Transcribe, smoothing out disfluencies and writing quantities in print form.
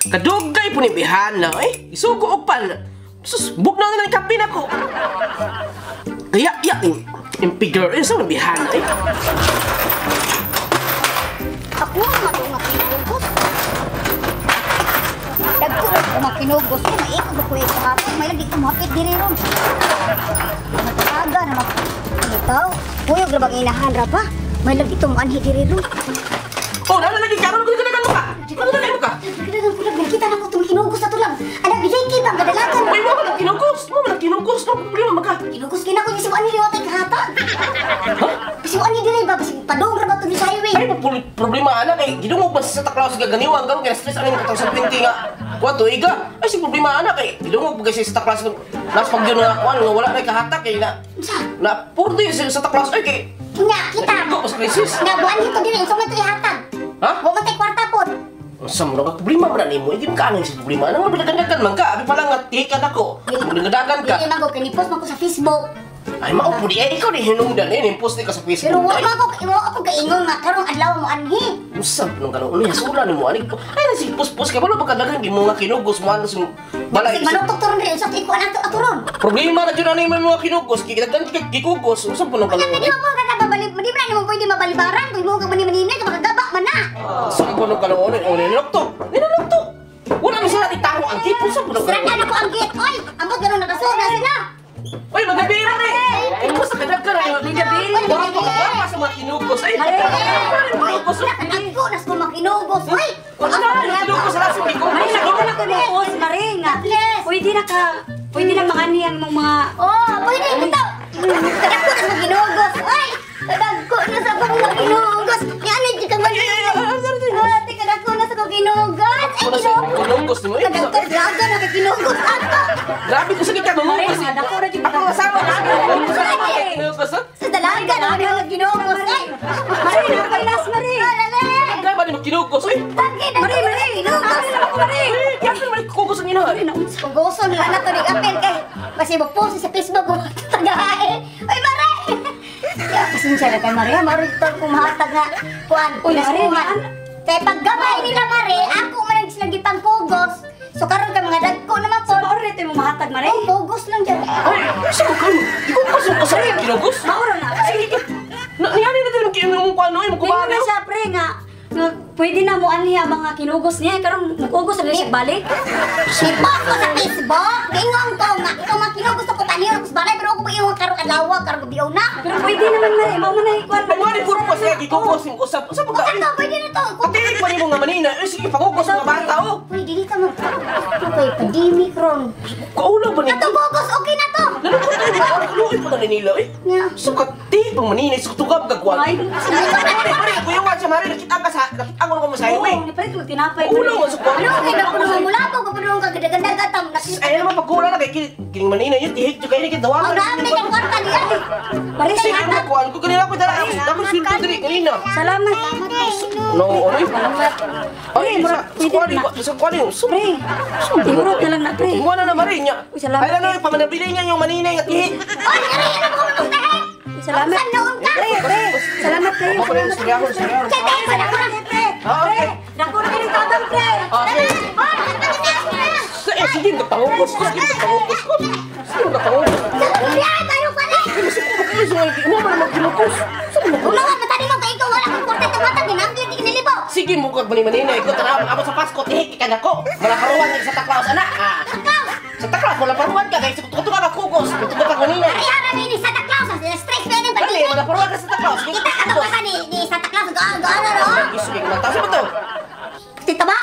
Kadugay po ni bihana eh. Isugo og pan. Sus, bugnaw na lang kape nako. Kaya ya impiger eh sa bihana eh. Ako ang matungak kinugos. Dagko na ako makinugos. Ay, maikog ako eh kahapon. May lagi kumapit diri ron. Mataaga na mak... Itaw, kuyog na bang inahan ra ba? May lagi tumuanhi diri ron. Oh, nana lagi karon ko daghan mo ka. Ano daghan mo ka? Dagdagan ko lang, nakita na ko itong kinugos na to lang. Anak, Jake, bang kadalagan. Uy, mo man kinugos. Mo man kinugos. No problema maka. Kinugos kina ko yung sibuan ni Liwatay kahatag. Sibuan ni diri ba? Basig padong ra ba ito ni sa highway? Ay, problema ana kay gidungog pa sa Santa Claus gaganiwang karon kay stress ang 2020 nga. Kuan tuiga. Ay, si problema ana kay gidungog pa kay sa Santa Claus nas pag yun nga kuan nga wala na kahatak kay na Unsa? na purdi sa Santa Claus ay kay Nya, kita. Naigo pa sa crisis. Nga, buwan dito diri. Unsa man ito ihatag? Ha? Wa man tay kwarta pod. Unsa mo na problema man nimo? Hindi ka anong sa problema. Anong mabalagandagan man ka? Abi pa lang nga tikan ako. Mabalagandagan ka. Dili man ko kay post man ko sa Facebook. Ay mao pud eh ikaw ni hinungdan eh post ni ka sa Facebook. Pero wa man ko wa ako kaingon nga karong adlaw mo anhi. Unsa nung kanon unya sula nimo ani. Ay na si post-post kay wala ba kadaghan gimo nga kinugos mo ano sa balay. Basig manutok to ron diri unsa ikuan ato ato ron. Problema na jud ani may mga kinugos kay daghan kay gikugos. Unsa po nung Kaya kanon? di mo ka kababalik, di man nimo pwede mabalibaran kung mo ka mani-manina ka makagaba man na. Unsa po nung kanon? O ninukto. Ninukto. Wala man sila titaho ang gate. Unsa po nung Sira kanon? na ko ang gate. Oy, ambot ganon nakasura sila. Oy, magabi rin. Ay, kumusta ka daghan ay Magabi. Wala pa ka sa mga kinugos. Ay, kinugos. Nako nas ko makinugos. Oy, Wala na kinugos sa lasing kinugos. Mari, nakita na ko ni post, Mari, nga. Yes. Pwede na ka, pwede na maani ang mga... Oh, pwede bitaw. Kadagko na sa ginugos. Oy, kadagko na sa akong makinugos. Yan ni ka man. Ate, kadagko na sa akong ginugos. Ay, Wala sa ginugos. kinugos nimo. Kadagko draga na kay ginugos ato. Grabe ko sa kita Mari, kinugos. mga dako na jud. Ako asawa na kinugos. Kinugos. Sa dalaga na ako ginugos. Ay, Mari, nakapailas, Mari. alala. Grabe ni kinugos. Oy. Bakit? Mari, Mari. Ginugos. Ako, Mari. Kaya man kinugos ang ina. Kugoson lang na to ni apel kay basi mo post sa Facebook mo tagahay. Oy, Mare. Ya, pasensya na kay Maria, maroon to kumahatag nga kuan. Uy, Mare, Naskuhan. Kay paggabay nila Mare, ako man ang silang gipangpugos. So karon kay mga dagko naman po. So, mauro na ito yung mahatag, Mari. Oh, pugos lang dyan. Ay, sa ko kayo. Kinugos mo sa kinugos. Mauro na. Sige. Na niani na din kinugos ko ano, imong Ngayon kumare. na siya, pre, nga, nga pwede na mo ani ang mga kinugos niya. Karon mukugos na siya balik. I-post ko sa Facebook. Gingon ko nga ikaw mga kinugos ako paniyo ko sa balay pero ako pa iyong karong adlaw karong gabi na. Pero pwede naman, Mari. Mao man na ikuan. Ay, mo ni purpose nga gikugos imong usap. Usap ka. Ano, pwede na to. Katilig pa nimo nga manina. Eh, sige, pangugos mga bata oh. Pwede dito mo. Okay, pandemic ron. Kaulo ba nito? Ato bugos, okay na to. Nalungkot na nila. Luoy pa na nila eh. Nga. Sukat ti pang manina sa tugab kagwan. Ay, Mare, mare, kuya wa siya mare nakita ka sa nakita ko mo sa highway. Oo, nipalit ko tinapay. Ulo man sa kwan. Ano kay nagpuno mula ko kapuno ka gadagandaga tam nakita. Ay naman pagkula na kay kining manina yun tihik jud kay ni Ang kitawagan. dami kang kwarta diyan. Mari, Sige mo kuan ko kanina ko dala ako ako sweldo diri kanina. Salamat. No, ano? Ay, Pre, sa pwede kuan na. sa kuan Pre, ihurot na lang na, pre. Mo na na mare niya. Uy, salamat. Ay na pamanabili niya yung manina nga tihik. Oy, ngari ano ko manong tahe? Salamat. Saan noon ka? Pre, pre, salamat kayo. Ako na yung Salamat. istorya ko, istorya ko. Kay tayo pa na ko na. Pre, Ah, pre, okay. dako na kayong tabang, pre. Okay. Oy, ang pagkakita. Sa eh, sige, napangugos ko, sige, napangugos ko. Sige, napangugos. Biyahe tayo pa rin. Ay, masuko ba kayo sa mga mo man magkinugos? Sa mga Unawa matani mo kay ikaw wala kang kwarta tumata ginanggi di kinilibo. Sige mo kag mani-manina ikaw tanaw abot sa Pasko tihik ka nako. Malaparuan ka sa Claus ana. Ah. Claus. Sa Claus malaparuan ka kay tuto ka kugos, tuto ka manina. Ay ara ni Santa Claus, sa stress na ning Dali, pandemic. malaparuan ka sa Claus. Kita ka to ni Santa Claus go go ano ro. Sige, mata sa to. Tita ba?